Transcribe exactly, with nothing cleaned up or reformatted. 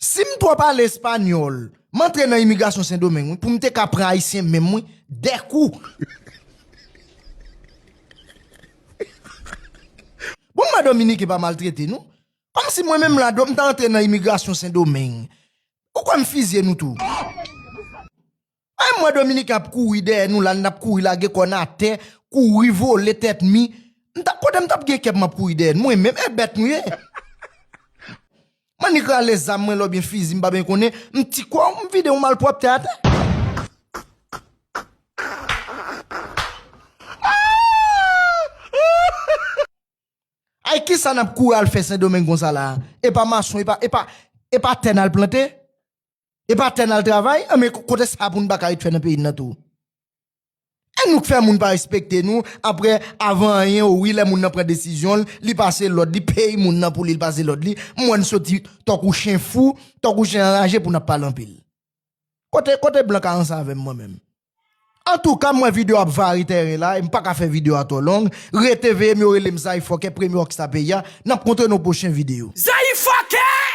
Si m twò pale espanyòl, m antre nan imigrasyon Sendomeng, wi, pou m te ka pran ayisyen menm, wi, de kou. Bon, mwen Dominiken pa maltrete nou. Kòmsi mwen menm la, m ta antre nan imigrasyon Sendomeng. Ou kwè m fizye nou tou? Ay, mwen Dominiken ap kouri dèyè nou la, n ap kouri lage kò n atè, kouri vole tèt mi. M ta, kote m t ap gen kè pou m ap kouri dèyè nou? Mwen menm, e bèt nou ye. M annik rale zam mwen la oubyen fizi m pa byen konnen, m ti kò w, m vide yon malpwòpte atè. Ay, kisa n ap kouri al fè Sendomeng konsa la? E pa mason, e pa, e pa, e pa tè n al plante? E pa tè n al travay? Anben, kote sa pou n pa ka ret fè nan peyi n nan tou? E nou k fè moun pa respekte nou, apre, avan anyen, o wi, lè moun nan pran desizyon l, li pase lòd, li peye moun nan pou li, li pase lòd li. M wè n soti tankou chen fou, tankou chen anraje pou n ap pale anpil. Kote, kote blan ka ranse avè m mwen menm? Antouka, m wè videyo ap vare tèren la, e m pa ka fè videyo a twò long. Rete veye m, yo rele m Zay Fòkè, premye rockstar peyi a. N ap kontre nan yon pwochen videyo. Zay Fòkè!